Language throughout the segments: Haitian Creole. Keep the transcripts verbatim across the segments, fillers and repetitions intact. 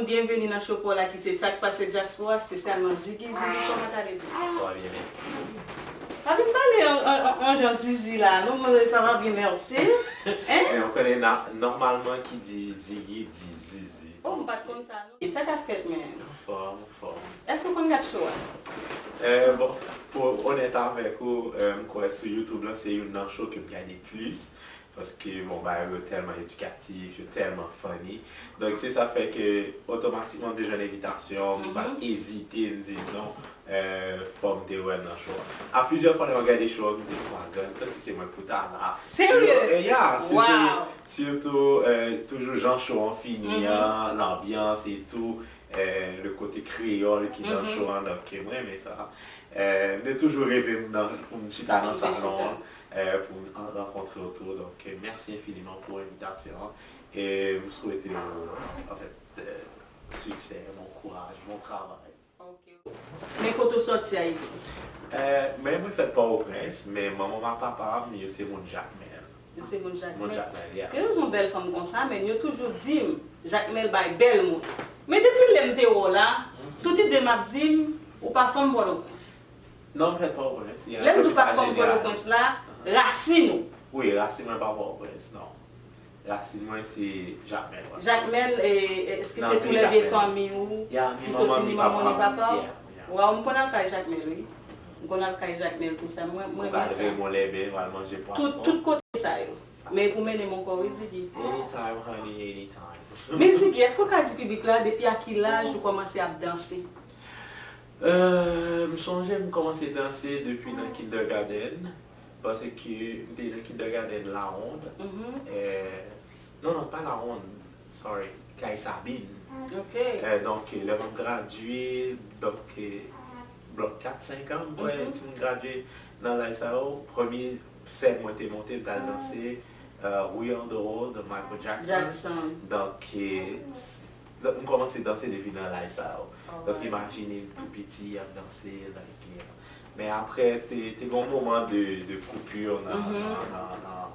Byenveni nan show pa w la ki se Sa k Pase Dyaspora, espesyalman Ziggy. Ziggy, kòman w ye? Sa va byen, mèsi. Pa vin pale an, an, an, an jan Zizi la, non, mwen, sa va byen, mèsi. Hein? Men, w konnen, na-, nòmalman, ki di Ziggy, di Zizi. Oh, m pa t konn sa, non. E sa k ap fèt, men? Anfòm, anfòm. Èske w konn gad show a? Euh, bon, pou onèt avèk ou, euh, m kwè sou YouTube la, se youn nan show ke m gade plis. Paske, bon, bagay yo tèlman edikatif, yo tèlman funny. Donk, se sa fè ke, otomatikman, m te jwenn envitasyon, m pa t ezite, m di non, euh, fò m te wè l nan show a. A plizyè fwa, lè m ap gade show a, m di, "Mwa, gad, m santi se mwen pou ta la." Serye? Sirtou, euh, yeah, sirtou, sirtou, euh, toujou jan show an fini an, lanbyans e tou, euh, le kote kreyòl ki nan show an, donk, mwen renmen sa. Euh, m te toujou reve m nan, pou m chita nan salon an, euh, pou m an-, rankontre w tou. Donk, euh, mèsi enfiniman pou envitasyon an. E m swete w, anfèt, euh, siksè, bon kouraj, bon travay. Ok. Men kote w sòti Ayiti? Euh, men mwen fèt Pòtoprens, men manman m ak papa m, yo se moun Jakmèl. Yo se moun Jakmèl. Moun Jakmèl, yeah. Gen rezon bèl fanm konsa, men yo toujou di m, Jakmèl bay bèl moun. Men depi lè m te wè w la, tout ide m ap di m, ou pa fanm Pòtoprens. Non, m fèt Pòtoprens, yeah. Lè m di w pa fanm Pòtoprens la, rasin ou. Wi, rasin mwen pa Pòtoprens, non. Rasin mwen se Jakmèl, wi. Jakmèl, e, èske se koulè de fanmi w? Ki soti ni manman w ni papa w? Yeah, yeah. Waw, m konn al kay Jakmèl, wi. M konn al kay Jakmèl tou sa. Mwen, mwen renmen sa. Ou ka al Rèmon Lèbè, ou al manje pwason. Tout, tout kote sa yo. Men pou mennen m ankò, wi, Ziggy. Anytime, honey, anytime. Men Ziggy, èske w ka di piblik la depi a ki laj ou kòmanse ap danse? Euh, m sonje m kòmanse danse depi nan kindergarten, paske m te nan kindergarten Lawond. Euh, non, non, pa Lawond, sorry, kay Sabin. Ok. Euh, donk, lè m ap gradye, donk, euh, blòk kat, senk an, m kwè, ti moun gradye nan laj sa yo, premye sèn mwen te monte, m t al danse, euh, We Are The World de Michael Jackson. Jackson. Donk, euh, s-, donk, m kòmanse danse depi nan laj sa yo. Donk, imajine m tou piti, ap danse, like, euh, men apre, te, te gen yon moman de, de coupure nan, nan, nan, nan,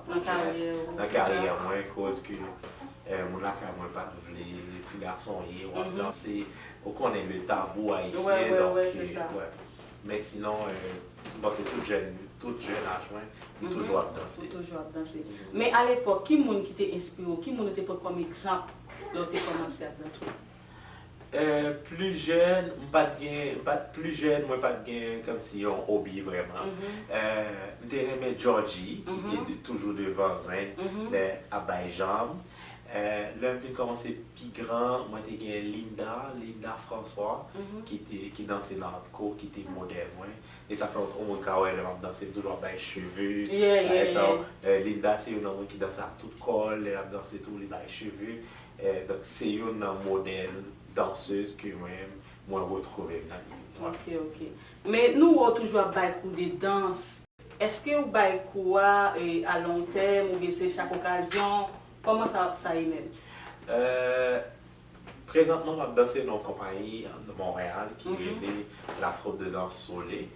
nan karyè mwen, koz ke, euh, moun lakay mwen pa t vle, ti gason w ye, w ap danse, ou konnen le tabou ayisyen, donk, euh, wè. Men sinon, euh, m panse tout jèn, tout jèn aj mwen, m toujou ap danse. Ou toujou ap danse. Men alepòk, ki moun ki te enspire w? Ki moun ou te pran kòm egzanp lè w te kòmanse ap danse? Euh, pli jèn, m pa t gen, m pa t, pli jèn, mwen pa t gen kòmsi yon obi vrèman. Euh, m te renmen Georgie, ki te de-, toujou devan zen, lè ap bay janm. Euh, lè m vin kòmanse pi gran, mwen te gen Linda, Linda François, ki te, ki danse nan Atco, ki te modèl mwen. E sa fè yon, yon moun ka wè lè m ap danse, m toujou ap bay cheve, bagay sa yo. Euh, Linda se youn nan moun ki danse ak tout kò l, lè l ap danse tou, li bay cheve. Euh, donk, se youn nan modèl dansez ke mwen, mwen retwouve m nan li. Ok, ok. Men nou wè w toujou ap bay kou de dans. Èske ou bay kou a, e, a long tèm oubyen se chak okazyon? Kòman sa, sa ye menm? Euh, prezantman, m ap danse nan yon konpayi nan Monreyal ki rele La Troupe de Danse Soleil.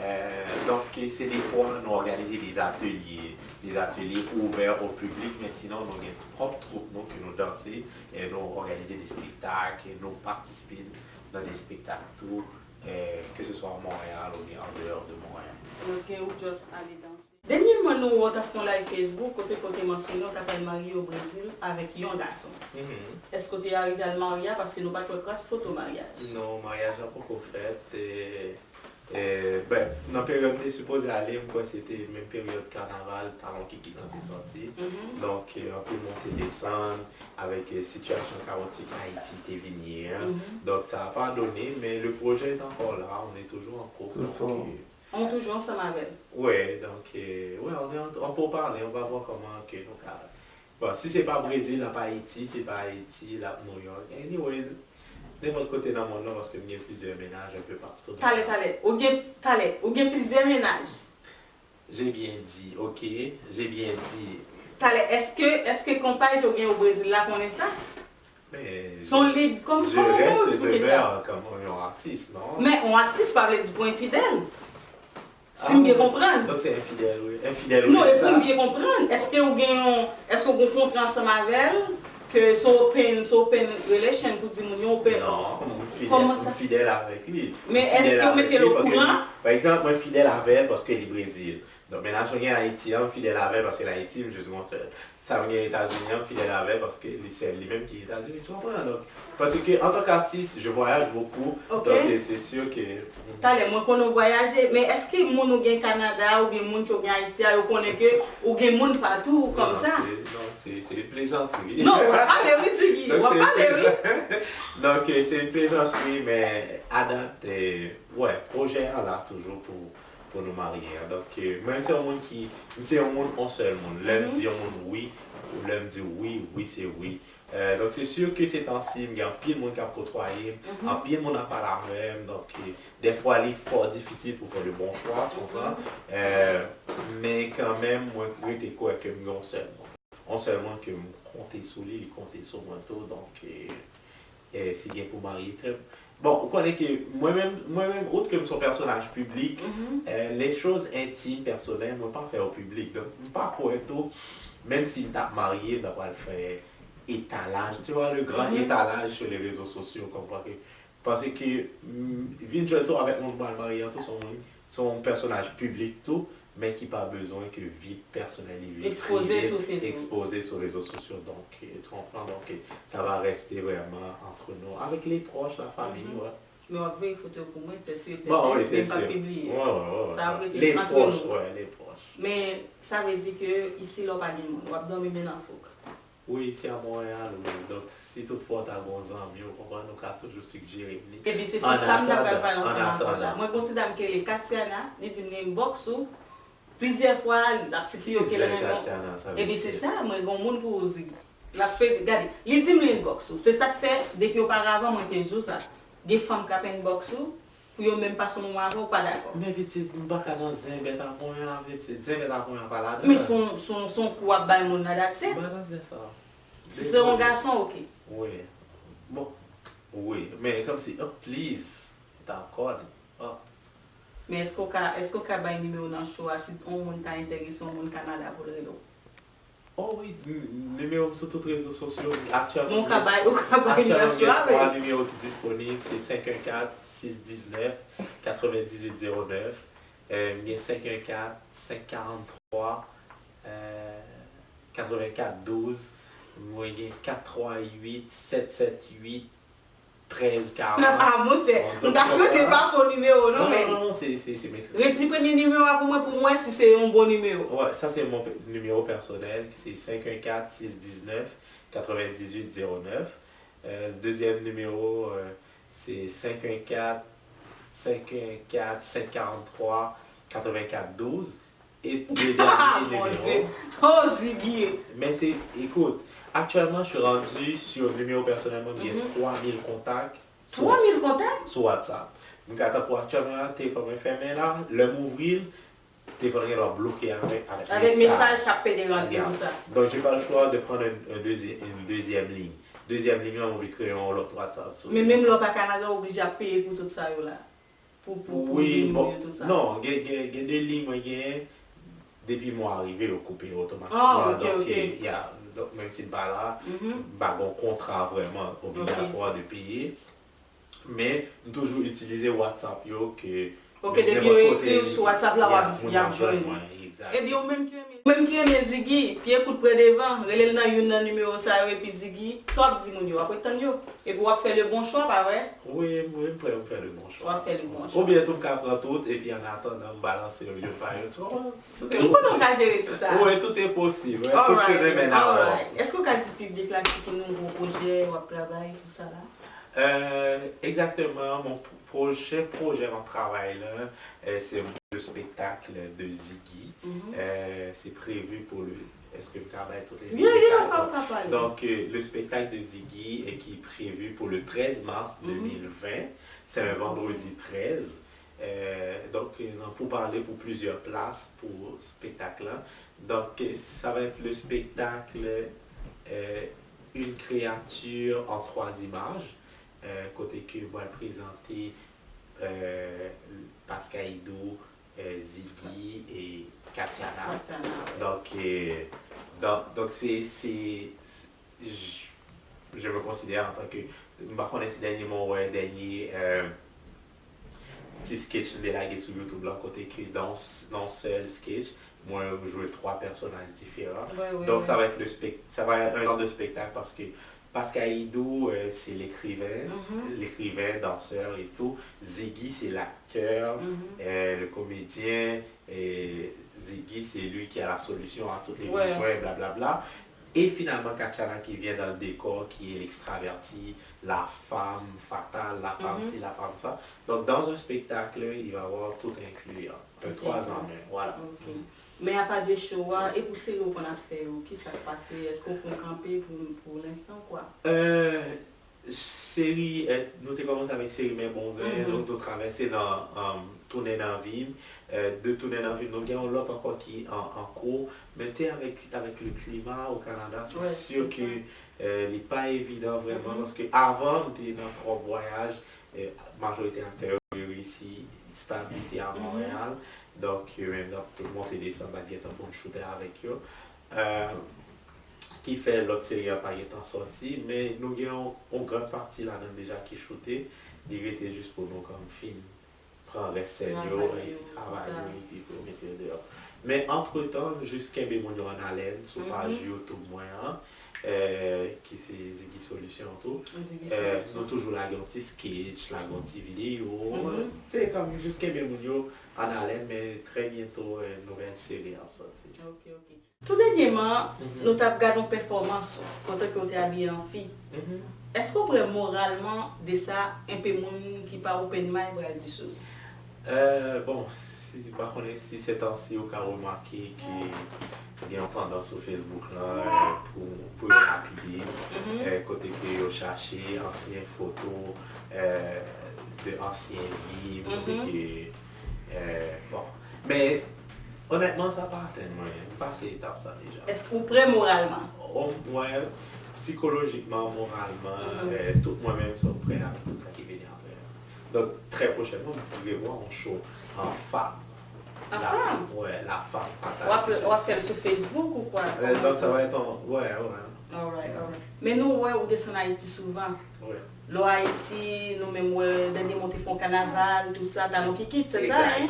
Euh, donk, se defwa nou òganize des ateliers, des ateliers ouverts au public, men sinon, nou gen pwòp twoup nou ke nou danse, e nou òganize de spektak, e nou patisipe nan de spektak tou. Eh, ke se swa Monreyal oubyen andeyò de Monreyal. Ok, ou just ale danse. Dènyèman, nou wè w t ap fè yon live Facebook kote, kote mansyone w t ap al marye o Brezil avèk yon gason. Èske w te arive al marye a? Paske nou pa t wè kras foto maryaj. Non, maryaj la poko fèt. E, e, ben, nan peryòd m te sipoze ale, m kwè se te menm peryòd kanaval, Talon Kikit lan te sòti. Donk, e, anpil monte desann, avèk, euh, sitiyasyon kawotik Ayiti te vin ye a. Donk, sa a pa done, men le projet est encore là, on est toujours en cours. Donk, euh, on toujou ansanm avè l. Wi, donk, euh, wi, on est en, en pourparlers, on va voir comment que nou ka, bon, si se pa Brezil, l ap Ayiti, si se pa Ayiti, l ap New York. Anyways, nenpòt kote nan mond lan, paske m gen plizyè mennaj un peu partout. Talè, talè, ou gen, talè, ou gen plizyè mennaj? J'ai bien dit, ok? J'ai bien dit. Talè, èske, èske konpay ke w gen o Brezil la konnen sa? Men, se yon lig, kòman, kòman nou eksplike sa? Je reste demeure kòm yon atis, non? Men yon atis pa vle di pou enfidèl. Si m byen konprann. Donk se enfidèl, wi. Enfidèl, wi, se sa? Non, e pou m byen konprann, èske ou gen yon, èske ou gen yon kontra ansanm avè l? Ke se open, se open relation pou di moun yo open. Non, m fidèl, m fidèl avèk li. Men èske w mete l okouran? Pa egzanp, mwen fidèl avè l paske li Brezil. Donk, mennaj mwen gen Ayiti an, m fidèl avè l paske l Ayiti, m jis gon sèl. Sa m gen Etazini an, m fidèl avè l paske li sèl li menm ki Etazini, tu comprends? Donk, paske, antanke atis, je voyage beaucoup, donk, se sur ke. Talè, mwen konnen w vwayaje, men èske moun ou gen Kanada oubyen moun ke w gen Ayiti a, yo konnen ke ou gen moun patou kòmsa? Non, se, non, se, se plezantri. Non, w ap pale wi, Ziggy, w ap pale wi. Donk, se plezantri, men adat, wè, pwojè an la toujou pou, pou nou marye. Donk, mwen, se yon moun ki, m se yon moun, yon sèl moun. Lè m di yon moun wi, ou lè m di wi, wi, se wi. Donk, se sur ke se tan si, m gen anpil moun k ap kotwaye m, anpil moun ap pale avè m, donk, dèfwa, li fò difisil pou fè le bon chwa, tu comprends? Men kanmenm, mwen rete kwè ke m gen yon sèl moun. Yon sèl moun ke m konte sou li, li konte sou mwen tou, donk, si gen pou marye, trè. Bon, ou konnen ke mwen menm, mwen menm, out ke m se yon pèsonaj piblik, les choses intimes, personnelles, mwen pa fè yo piblik. Donk, m pa kwè tou, menm si m t ap marye, m ta pral fè etalaj, tu vois, le grand etalaj sur les réseaux sociaux, konprann ke, paske, vin jwenn tou avèk moun m pral marye an tou, se yon moun, se yon pèsonaj piblik tou, men ki pa bezwen ke vi pèsonèl li, vi prive, ekspoze sou rezo sosyo. Donk, tu comprends, donk, ça va rester vraiment entre nous, avec les proches, la famille, ouais. Men w ap voye foto yo pou mwen, c'est sûr et certain, men m p ap pibliye. Sa ap rete antre nou. Men sa vle di ke isi la w pa gen moun, w ap dòmi men nan fouk. Wi, isi a mwen an lou. Donk, si toutfwa w ta gen yon zanmi, w konprann, ou ka toujou sigjere m li. Epi se sou sa m ta pral pale ansanm avè w la. Mwen gen yon ti dam ki rele Katiana, li di m li inbox ou plizyè fwa, l ap sipliye w ke l renmen w. Epi se sa, mwen gen yon moun pou ou, Ziggy. L ap pede, gade, li di m li inbox ou. Se sa k fè, depi oparavan, mwen te di w sa. Gen fanm k ap inbox ou, pou yo menm pase yon moman avè w, ou pa dakò. Men pitit, m pa ka nan zen bèt a ponyen an, pitit. Zen bèt a ponyen an pa ladan. Men se yon, se yon, se yon kou w ap bay moun nan, that's it. M pa nan zen sa. Si se yon gason, oke. Wi. Bon. Wi. Men kòmsi, oh, please. It a call. Oh. Men èske w ka, èske w ka bay nimewo w nan show a si yon moun ta enterese, yon moun Kanada pou l rele w? Oh wi, nimewo m sou tout rezo sosyo. Aktyèlman, m gen twa nimewo ki disponib, se senk en kat, sis diznèf, katrevendizuit zewo nèf, m gen senk en kat, senk karanntrwa, katrevenkat douz, mwen gen kat twa uit, sèt sèt uit, trèz karant. Ah, monchè, m ta swete l pa fè w nimewo w non, men. Non, non, non, se, se, se mèt. Redi premye nimewo a pou mwen, pou m wè si se yon bon nimewo. Wè, sa se mon nimewo pèsonèl, se senk en kat, sis diznèf, katrevendizuit zewo nèf. Dezyèm nimewo, se senk en kat, senk en kat, senk karanntrwa, katrevenkat douz. E de dènye nimewo. Oh, Ziggy! Men se, écoute, actuellement, je suis rendu sur nimewo pèsonèl mwen, m gen twa mil kontak sou, twa mil kontak? Sou WhatsApp. M ka tankou aktyèlman la, telefòn mwen fèmen la, lè m ouvri l, telefòn mwen gen dwa bloke avèk, avèk mesaj k ap pede rantre, tout sa. Donc, j'ai pas le choix de prendre un, un deuxi-, une deuxième ligne. Dezyèm liy lan, m oblije kreye yon lòt WhatsApp sou li. Men menm lè w pa Kanada, w oblije ap peye pou tout sa yo la? Pou, pou, pou liy mwen yo, tout sa. Non, gen, gen, gen de liy mwen genyen, depi mwa a rive, yo koupe yo otomatikman. Ah, ok, ok. Donk, ya, donk, menm si m pa la, m pa gen yon kontra vrèman obligatwa de peye. Men, m toujou itilize WhatsApp yo ke, ok, depi yo ekri w sou WhatsApp la, y ap, y ap jwenn mwen. Egzakteman. Ebyen, ou menm ki renmen, ou menm ki renmen Ziggy, pye kout pre devan, rele l nan youn nan nimewo sa yo, epi Ziggy, sa w ap di moun yo, w ap ret tann yo. Epi w ap fè le bon chwa, pa vre? Wi, wi, m prè pou m fè le bon chwa. W ap fè le bon chwa. Oubyen tou m ka pran tout, epi an atandan m balanse yo, yo pa yo. M konnen w ka jere ti sa. Wi, tout est possible. Tout chemin mène à Rome. Alright. Èske w ka di piblik la ki nouvo pwojè w ap travay, tout sa la? Euh, exactement, mon prochain projet m ap travay la, euh, c'est le spectacle de Ziggy. Euh, c'est prévu pour le Èske m ka bay tout lè detay? Wi, wi, ou ka, ou ka pale. Donk, euh, le spectacle de Ziggy, euh, qui est prévu pour le treize mars deux mille vingt, c'est un vendredi treize. Euh, donk, euh, nan poupale pou plizyè plas pou spektak la. Donk, euh, ça va être le spectacle, euh, Une créature en trois images, euh, kote ke mwen prezante, euh, Pascaldo, euh, Ziggy e Katiana. Katiana, wi. Donk, euh, donk, donk se, se, se, j-, je me considère en tant que, m pa konnen si dènyèman w wè dènye euh, ti sketch m te lage sou YouTube la, kote ke dans, dans sèl sketch, mwen jwe twa pèsonaj diferan. Donk sa va être le spect, ça va être un genre de spectacle parce que Pascalidou euh, c'est l'écrivain, l'écrivain, danseur et tout. Ziggy c'est l'acteur, euh, le comédien, et Ziggy c'est lui qui a la solution à tous les besoins, blablabla. Et finalement, Katchana qui vient dans le décor, qui est l'extraverti, la femme fatale, la femme ci, la femme ça. Donc, dans un spectacle, il va y avoir tout inclus, hein. Un trois en un, voilà. Men apa de show a, e pou seri w konn ap fè yo, kisa k pase? Èske w fè yon kanpe pou, pou lenstan kwa? Euh, seri, euh, nou te kòmanse avèk seri Men Bon Zen, nou, nou travèse nan um, Tounen nan vi m. Euh, de Tounen nan vi m, nou gen yon lòt ankò ki an, an kou. Men te avèk, avèk le klima o Kanada, se si ke euh, li pa evidan vrèman, paske avan m te nan twòp vwayaj, euh, majorite aktè yo reyisi stab isi a Monreyal. Donk, yo menm nan monte desann, pa t gentan pou n choute avèk yo. Euh, ki fè lòt seri a pa gentan sòti, men nou gen yon, yon gran pati ladan l deja ki choute, li rete jis pou nou kòm fin pran rès sèn yo, epi travay yo, epi pou yo mete yo deyò. Men antretan, m jis kenbe moun yo an alèn sou paj YouTube mwen an, euh, ki se Ziggy Solution tou. Euh, nou toujou lage yon ti sketch, lage yon ti videyo. Se kòm jis kenbe moun yo an alèn, men trè byento, euh, nouvèl seri ap sòti. Tou dènyèman, nou t ap gad yon pèfòmans ou, antanke w te abiye an fi. Èske w prè moralman de sa enpe moun ki pa open mind pral di sou ou? Euh, bon, si, m pa konnen si sètansi ou ka remake ke gen yon tandans sou Facebook lan euh, pou, pou yo lapide, euh, kote ke yo chache ansyen foto euh, de ansyen vi, kote ke, euh, bon. Men, Onètman, sa pa atenn mwen. M pase etap sa deja. Èske ou prè moralman? O, mwen, sikolojikman, moralman, euh, tout mwen menm, m prè avèk tout sa ki vini apre a. Donk, trè pwochènman, m prevwa yon show an fam. An fam? Wè, la femme fatale. W ap, w ap fè l sou Facebook ou kwa? Euh, donk, sa va èt an, wè, wè. Alright, alright. Men nou wè ou desann Ayiti souvan. Lè w Ayiti, nou menm wè, dènyèman w te fè yon kanaval, tou sa, Talon Kikit, se sa, en?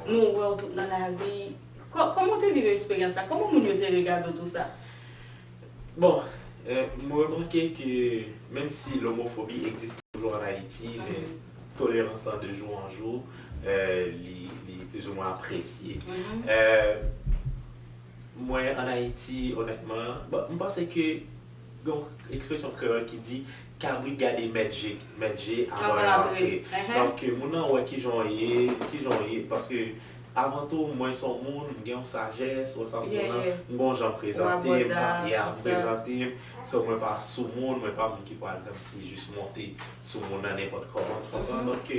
Nou wè w tout nan lari. Kò, kòman w te viv eksperyans sa? Kòman moun yo te regade w, tou sa? Bon, euh, m remake ke menm si lomofobi egziste toujou an Ayiti, men tolerans lan de jou an jou, euh, li, li plizoumwen apresye. Euh, mwen, an Ayiti, onètman, bon, m panse ke gen yon ekspresyon kreyòl ki di, kabrit gade mèt je, mèt je avan l antre. Donk, moun nan wè kijan w ye, kijan w ye, paske avan tou, mwen se yon moun, m gen yon sajès, ou wè sa m di w lan, m gen yon jan m prezante m, m prezante m, so mwen pa sou moun, mwen pa moun ki pral kòmsi jis monte sou moun nan nenpòt kòman, ou konprann? Donk,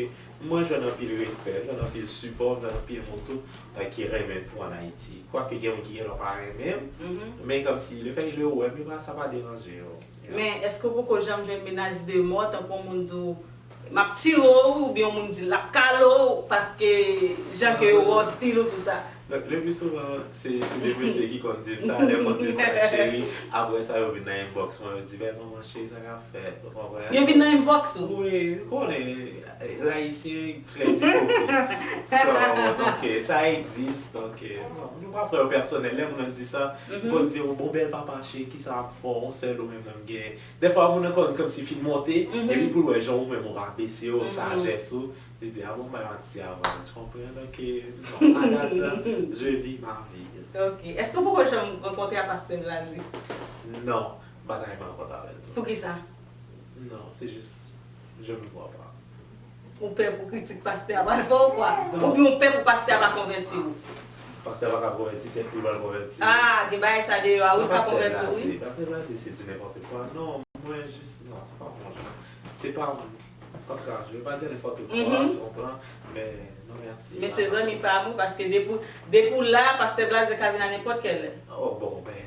mwen jwenn anpil respè, m jwenn anpil sipò, m jwenn anpil moun tou, euh, ki renmen tou an Ayiti. Kwake gen moun ki gen lè pa renmen m, men kòmsi lefètke yo wè m, yo pa, sa pa deranje yo. Men, èske w poko janm jwenn menace de mort, tankou yon moun di w, m ap tire w, oubyen yon moun di l ap kale w, paske jan ke yo wè w, stil ou, tou sa? Le pli souvan, se, se de mesye ki konn di m sa, lè m konn di m sa, cheri, apre sa, yo vin nan inbox mwen, yo di, bèl manman, cheri, sa k ap fèt, ou konprann? Yo vin nan inbox ou? Wi, ou konnen, Ayisyen trè ipokrit. So, donk, sa egzis, donk, bon, nou pa pran yo pèsonèl, lè moun nan di sa, m konn di, bon, bèl papa, cheri, kisa m ap fè w, yon sèl ou menm nan m genyen. Dèfwa, moun nan konn kòmsi fin monte, epi pou l wè jan ou menm ou rabese yo, sajès ou, li di, a bon, m bay yon ti avantaj, ou konprann? Donk, non, a dat, je vis ma vie. Ok. Èske w poko janm rankontre ak Pastè Blaze? Non, m pa ta renmen rankontre avè l tou. Poukisa? Non, se jis, je me vois pas. Ou pè pou kritik pastè a pral fè w kwa? Oubyen ou pè pou pastè a pa konvèti w? Pastè a pa ka konvèti tèt li, pral konvèti. Ah, gen bagay sa deyò a wi, pa konvèti w wi. Pastè Blaze, se du n'importe quoi. Non, mwen jis, non, se pa bon jan. Se pa, antouka, je vais pas dire n'importe quoi, tu comprends, mais non merci. Men se zanmi pa m wi, paske depi, depi w la, pastè Blaze ka vin a nenpòt kèl lè. Oh bon, ben,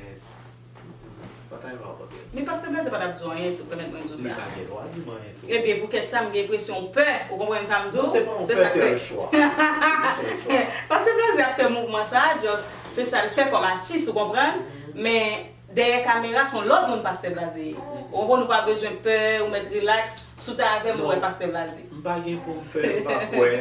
Patay pa pòte. Men pastè Blaze pa t ap di w anyen tou, pèmèt mwen di w sa. Li pa gen dwa di m anyen tou. Ebyen, pou kèt sa, m gen enpresyon w pè, ou konprann sa m di w? Non, se pa yon pè, se yon chwa. Se yon chwa. Pastè Blaze ap fè mouvman sa a, just, se sa l fè kòm atis, ou konprann? Men, Dèyè kamera se yon lòt moun Pastè Blaze ye. Ou konprann, ou pa bezwen pè, ou mèt rilaks. Si w ta avè m, ou wè Pastè Blaze. M pa gen pou m pè, m pa kwè.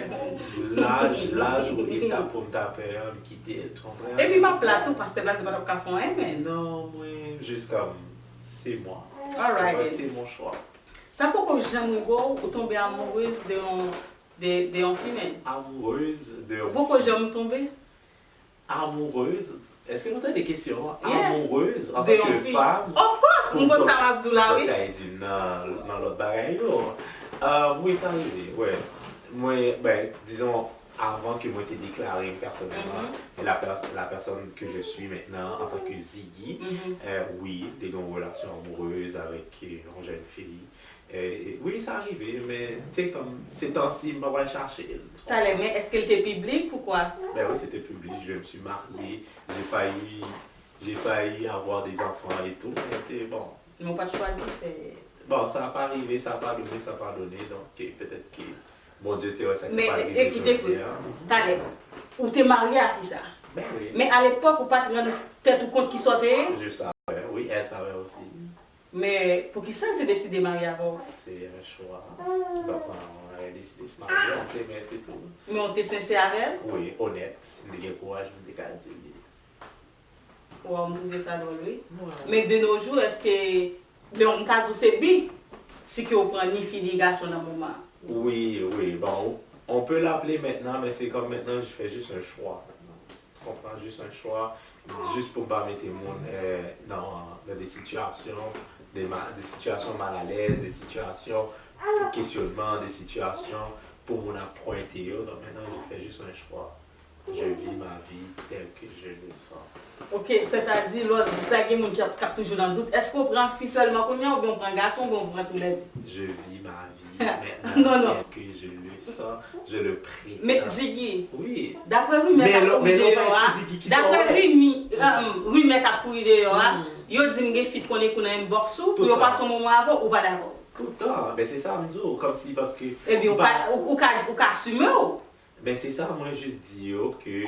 Laj, laj ou eta pou m ta pè, m kite l, tu comprends? Epi m ap la tou, Pastè Blaze pa t ap ka fè anyen, men. Non, mwen, jis kòm, se mwa. Alright. Se mon chwa. Sa poko janm rive w, ou tonbe amourez de yon, de, de yon female? Amourez de yon Ou poko janm tonbe? Amourez? Èske nou tande kesyon an? Yeah. Amourez De antan yon ke fi. Fanm? Of course, m konn sa w ap di w la, wi. Sa e di m nan, nan lòt bagay yo. Ah, wi, sa rive, wè. Mwen, ben, dizon, avan ke mwen te deklare m pèsonèlman, e la pers- la personne que je suis maintenant en tant que Ziggy, euh, wi, te gen yon relasyon amourez avèk euh, yon jèn fi. Euh, wi, sa rive, men se kòm, se tansi, m pa pral chache l. Talè, men èske l te piblik ou kwa? Ben oui, c'était public, je me suis marié, j'ai failli, j'ai failli avoir des enfants et tout, men se bon. Men w pa t chwazi fè. Bon, sa pa rive, sa pa donnen, sa pa donnen, donk euh, petèt ke Bondye te wè sa ki Men pa rive ekoute, jodi a. Talè, ou te marye ak fi sa. Ben oui. Men alepòk, ou pa t rann tèt ou kont kisa w te ye. Je savais, oui, elle savait aussi. Men poukisa l te deside marye avè w? C'est un choix. Donc, on a décidé de se marier, on s'aimait, c'est tout. Men w te sensè avè l? Oui, honnête. M te gen kouraj, m te ka di li. Waw, m twouve sa dwòl, wi. Men de nos jours, èske, men m ka di w se bi, si ke w pran ni fi ni gason nan moman. Oui, oui, bon, on peut l'appeler maintenant, mais c'est comme maintenant, je fais juste un choix. Tu comprends? Juste un choix, juste pou m pa mete moun euh, dans, dans des situations, des, ma- des situations mal à l'aise, des situations de questionnement, des situations pou moun ap pwente yo. Donc maintenant, je fais juste un choix. Je vis ma vie telle que je le sens. Ok, sètadi, lè w di sa, gen moun ki ap, k ap toujou nan dout. Èske w pran fi sèlman kounye a, oubyen w pran gason, oubyen w pran toulède? Je vis ma vie Non, non. Tel que je le sens, je le prétends. Men Ziggy, Oui. daprè rimè k ap kouri deyò a, daprè rimè, rimè k ap kouri deyò a, yo di m gen fi k konn ekri w nan inbox ou pou yo pase yon moman avè w, ou pa dakò? Toutan, ben se sa m di w, kòmsi paske. Ebyen, ou ka, ou, ou ka, ou ka asime w. Ben se sa, mwen jis di yo ke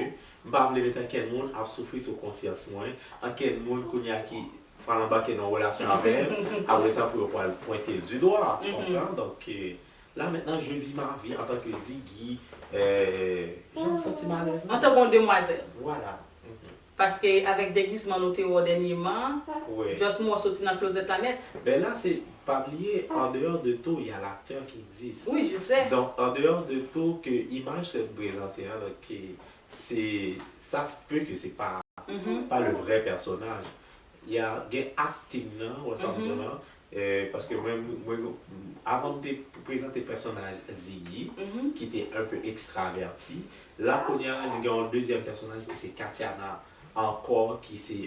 m pa vle mete ankenn moun ap soufri sou konsyans mwen, ankenn moun kounye a ki pral anbake nan yon relasyon avè m, apre sa pou yo pral pwente l du doigt, tu comprends? Donk, euh, la maintenant, je vis ma vie en tant que Ziggy, euh, jan m santi m alèz la. Antanke yon demwazèl. Vwala. Paske avèk degizman nou te wè w dènyèman, Wi. Just Mwen soti nan klozèt la nèt. Ben la, se pa bliye, en dehors de tout, il y a l'acteur qui existe. Wi, je sais. Donc, en dehors de tout, ke imaj ke m prezante an, donk, ke se, ça se peut que c'est pas, c'est pas le vrai personnage. Il y a, gen acting nan, wè sa m di w lan, euh, paske mwen, mwen, avan m te prezante pèsonaj Ziggy, ki te un peu extraverti, la, kounye a, nou gen yon dezyèm pèsonaj ki se Katiana ankò, ki se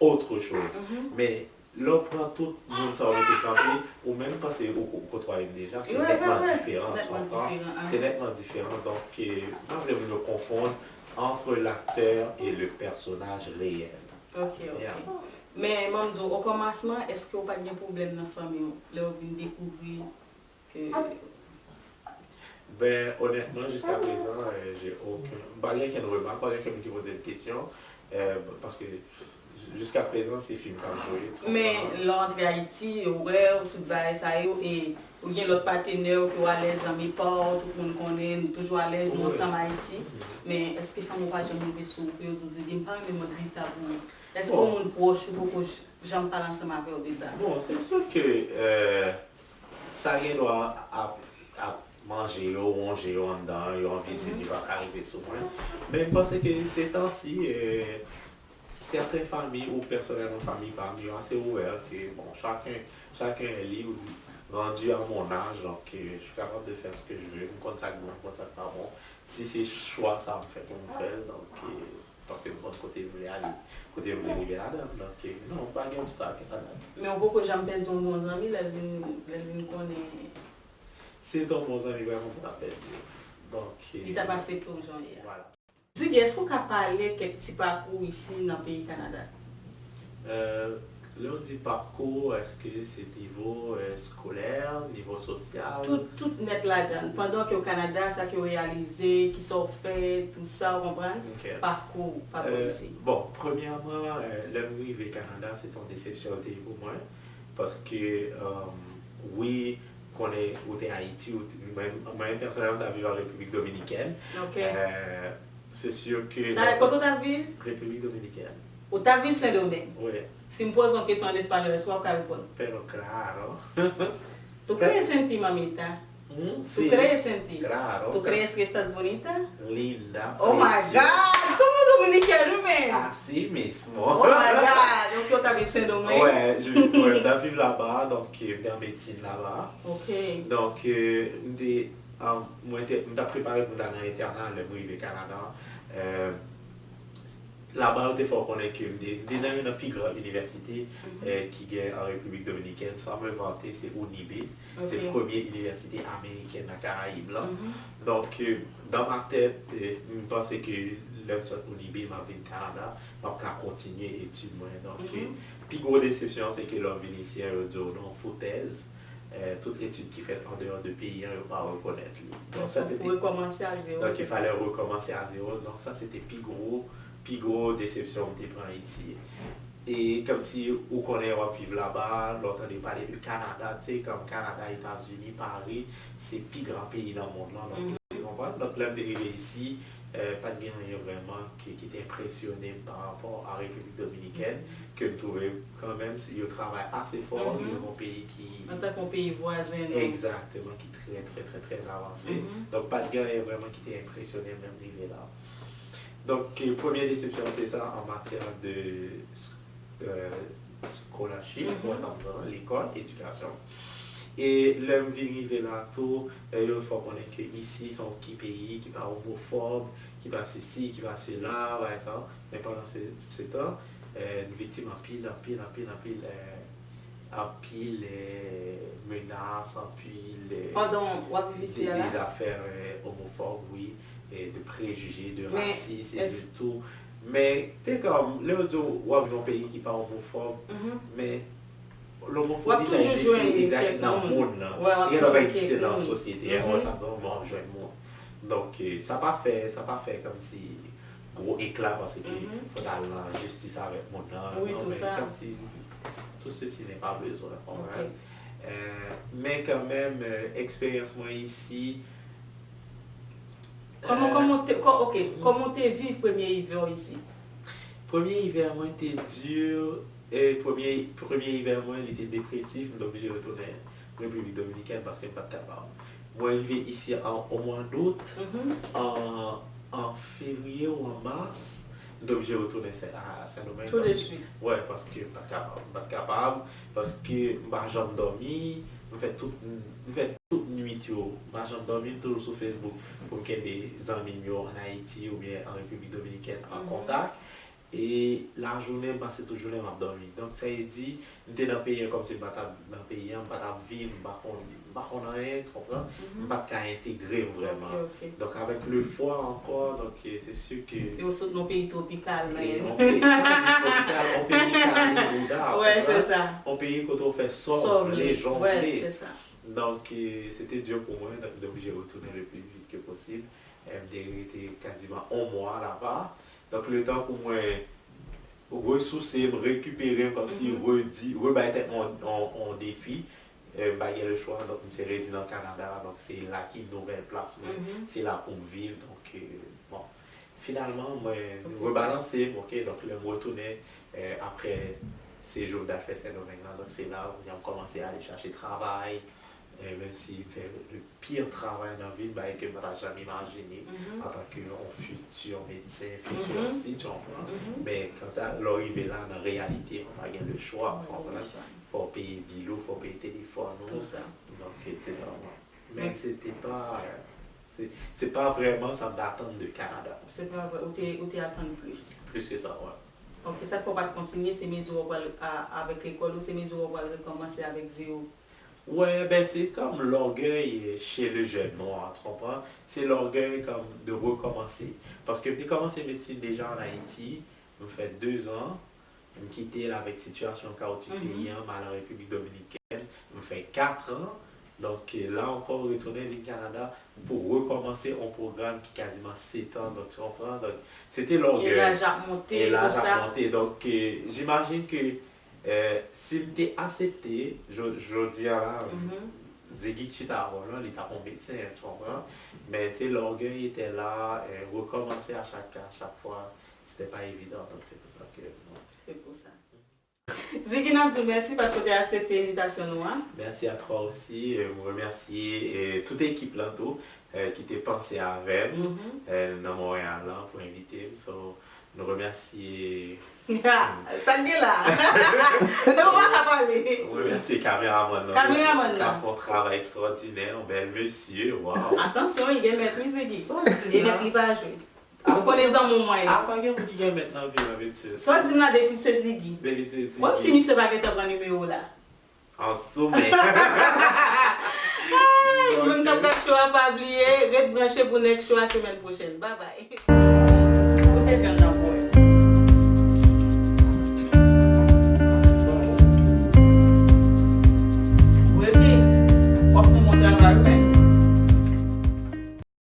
autre chose. Men, lè w pran tout moun sa yo mete kanpe, ou menm panse ou, ou kotwaye m deja, se nètman diferan, tu comprends? Se nètman diferan. Donk, euh, m pa vle moun yo konfonn entre l'acteur et le personnage réel. Ok, ok. Men, ban m di w, o kòmansman, èske w pa t gen pwoblèm nan fanmi w lè yo vin dekouvri ke. Ben, honnêtement, jusqu'à présent, euh, j'ai aucun, m pa gen okenn remak, pa gen okenn moun ki poze m kesyon, euh, paske jusqu'à présent, se fim k ap jwe. Men, lè w antre Ayiti, yo wè w, tout bagay sa yo, e ou gen lòt patenè w ke w alèz, zanmi pa w, tout moun konnen, nou toujou alèz, nou ansanm Ayiti. Men, èske fanmi w pa janm rive sou ou pou yo di w, Ziggy, m pa renmen mòd vi sa pou ou? Èske yon moun pwòch ou poko janm pale ansanm avè w de sa? Bon, c'est sûr que, euh, sa gen dwa ap, ap manje yo, wonje yo anndan, yo anvi di li pa ka rive sou mwen. Men m panse ke se tansi, euh, sèten fanmi ou pèsonèlman fanmi pa m yo ase ouvè ke, bon, chacun, chacun est libre, rendu à mon âge, donc, euh, je suis capable de faire ce que je veux, m konn sa k bon, m konn sa k pa bon. Si se chwa sa m fè pou m fè l, donk, euh, paske m konn kote m vle ale, kote m vle rive ladan l. Donk, euh, non, m pa gen obstak ladan l. Men w poko janm pèdi yon bon zanmi lè l vin, lè l vin konnen. Si l te yon bon zanmi vrèman, m pa t ap pèdi l. Donk, euh, Li t ap aksepte w jan w ye a. Vwala. Ziggy, èske w ka pale kèk ti pakou w isi nan peyi Kanada? Euh, Lè w di pakou, èske se nivo, eh, eskolè, nivo sosyal? Tout, tout nèt ladan l. Pandan ke w Kanada, sa ke w reyalize, kisa w fè, tou sa, w konprann? Ok. Pakou w pa bò Eh, isi. Bon, premyèman, eh, lè m rive Kanada, se t on desepsyon l te ye pou mwen. Paske, um, wi, konnen ou te Ayiti, ou te- mwen, mwen pèsonèlman, m ta viv an Repiblik Dominikèn. Ok. Eh, se si ke Talè, kote w t ap viv? Repiblik Dominikèn. Ou t ap viv Sendomeng? Wi. Si m poze w yon kesyon an espanyòl, èske w ap ka reponn? Pero claro. ¿Tú crees en ti, mamita? Hmm, ¿Tú sí. Crees en ti? Claro. ¿Tú crees que estás bonita? Linda. Oh my Preciosa. God! Somos dominicanos, man! Así mismo. Oh my God! Ok, w t ap viv Sendomeng? Ouais, je, ouais, m t ap viv laba, donk, euh, m te an medsin laba. Ok. Donk, euh, m te, um, mwen te, m t ap prepare pou m ta nan entèna lè m rive Kanada. Euh, laba, yo te fè w konnen ke m te, m te nan youn nan pi gran inivèsite, euh, ki gen an Repiblik Dominikèn. San me vanter, se UNIBE. Se premye inivèsite amerikèn nan Karayib la. Donk, euh, dans ma tête, euh, m panse ke lè m sot UNIBE, m ap vin Kanada, m ap ka kontinye etid mwen. Donk, euh, pi gwo desepsyon an, se ke lè w vin isi a, yo di w non, foutèz. Euh, tout etid ki fèt an deyò de peyi an, yo pa rekonèt li. Donk, sa se te Rekòmanse a zewo. Donk, il fallait recommencer à zéro. Donk, sa se te pi gwo, pi gwo desepsyon m te pran isi. E kòmsi ou konnen w ap viv laba, lè w tande pale de Kanada, tu sais, kòm Kanada, Etazini, Pari, se pi gran peyi nan mond lan. Donk, ou konprann? Donk, lè m te rive isi, euh, pa t gen anyen vrèman ki, ki te enpresyone m pa rapò a Repiblik Dominikèn, ke m twouve kanmenm, si yo travay ase fò, yo yon peyi ki Antanke yon peyi vwazen, non? Egzakteman, ki trè, trè, trè, trè avanse. Donk, pa t gen anyen vrèman ki te enpresyone m lè m rive la. Donk, euh, premye desepsyon, se sa, an matyè de, euh, scholarship, wè sa m di la, lekòl, edikasyon. E lè m vin rive la tou, euh, yo fè w konnen ke isi, se yon ki peyi ki pa omofòb, ki pa sesi, ki pa sela, bagay sa. Men pandan se, se tan, euh, n viktim anpil, anpil, anpil, anpil, euh, anpil, euh, menas, anpil, euh, Pandan w ap viv isi a la? De zafè, euh, omofòb, wi, e de prejije, de rasis, e de tou. Men, te kòm, lè yo di w ap viv yon peyi ki pa omofòb, men lomofobi sa egziste egzakteman nan moun nan. Li gentan pa egziste nan sosyete a, wè sa m di w, w ap jwenn moun. Donk, euh, sa pa fè, sa pa fè kòmsi gwo ekla, paske fò w ta al nan jistis avèk moun nan. Non, men kòmsi tout ceci n'est pas besoin, konprann? Euh, men kanmenm, euh, eksperyans mwen isi, Kòman, kòman w te, kò, ok, kòman w te viv premye ivè w isi? Premye ivè mwen te di, e premye, premye ivè mwen, li te depresif, m te oblije retounen Repiblik Dominikèn paske m pa t kapab. Mwen rive isi an, o mwa dout, an, an fevriye ou an mas, m te oblije retounen Sen, a Sendomeng. Tou de swit? Wè, paske m pa t kapab. M pa t kapab, paske m pa janm dòmi, m fè tout, m fè tout nwit yo, m pa janm dòmi, m toujou sou Facebook pou m kenbe zanmi m yo an Ayiti oubyen an Repiblik Dominikèn an kontak. E lajounen, m pase tout jounen m ap dòmi. Donk, sa vle di, m te nan peyi an kòmsi m pa t ap nan peyi an, m pa t ap viv, m pa konn, m pa konn anyen, konprann? M pa t ka entegre m vrèman. Donk, avèk le fwa ankò, donk, se si ke. E w sot nan yon peyi twopikal, men. Yon peyi twopikal, yon peyi kale bouda, konprann? Yon peyi kote w fè sa w vle, jan w vle. Se sa. Donk, se te di pou mwen, donk, m te oblije retounen le pli vit ke posib. M te rete kaziman yon mwa laba. Donk, letan pou mwen resouse m, rekipere m, kòmsi redi, rebay tèt mwen yon, yon, yon defi, m pa gen lechwa. Donk, m se rezidan Kanada, donk se la ki nouvèl plas mwen, se la pou m viv. Donk, bon, finalman, mwen rebalanse m, ok, donk lè m retounen, aprè sejou m t al fè Sendomeng lan, donk se la kounye a m kòmanse ale chache travay, menm si m fè le pire travay nan vi m, bagay ke m pa ta janm imajine antanke yon fiti medsen, fiti si, tu konprann? Men kanta lè w rive la, nan reyalite, ou pa gen lechwa, ou konprann? Fò w peye bil ou, fò w peye telefòn ou. Donk, se sa, mwen. Men se te pa, se, se pa vrèman sa m t atann de Kanada. Se pa vrè, ou te, ou te atann plis. Plis ke sa, wè. Ok, sa k fè w pa t kontinye, se mezi w pral, avèk lekòl ou, se mezi w pral rekòmanse avèk zewo. Wè, ben, se kòm lògèy chez le jeune noir, tu konprann? Se lògèy kòm de rekòmanse. Paske m te kòmanse medsin deja ann Ayiti, m fè dezan, M kite l avèk sitiyasyon kawotik peyi an, m al an Repiblik Dominikèn, m fè kat an. Donk, la ankò, m retounen vin Kanada pou rekòmanse yon pwogram ki kaziman sèt an. Donk, tu konpran? Donk, se te lògèy. E laj ap monte, e laj ap monte. Donk, euh, j'imagine que, euh, si m te aksepte, jo-, jodi a la, Ziggy ki chita avè w lan, li t ap yon medsen, tu konpran? Men te lògèy te la, euh, rekòmanse a chak, a chak fwa, c'était pas évident. Donc, c'est pour ça que, bon. Se pou sa. Ziggy, n ap di w mèsi paske w te aksepte envitasyon nou an. Merci à toi aussi. Euh, m remèsye, euh, tout ekip lan tou, euh, ki te panse avè m, euh, nan Monreyal lan pou envite m. So, nou remèsye Sa k gen la? Nou pa ka pale. M remèsye kameramann lan Kameramann ki ap lan. fè yon travay ekstraòdinè, yon bèl mesye, waw. Atansyon, li gen mèt wi, Ziggy. Sa w di Li la? Mèt li pa jwe. Ou konnen zanmi w mwen ye. Apa gen moun ki gen mèt nan vi an, mesye? Sa w di m la depi se Ziggy? Depi se Ziggy. Kòmsi misye pa gentan pran nimewo w la. An somè. Hey, moun k ap gad show a, pa bliye, ret branche pou next show a semèn pwochèn. Bye bye. Ou te vin nan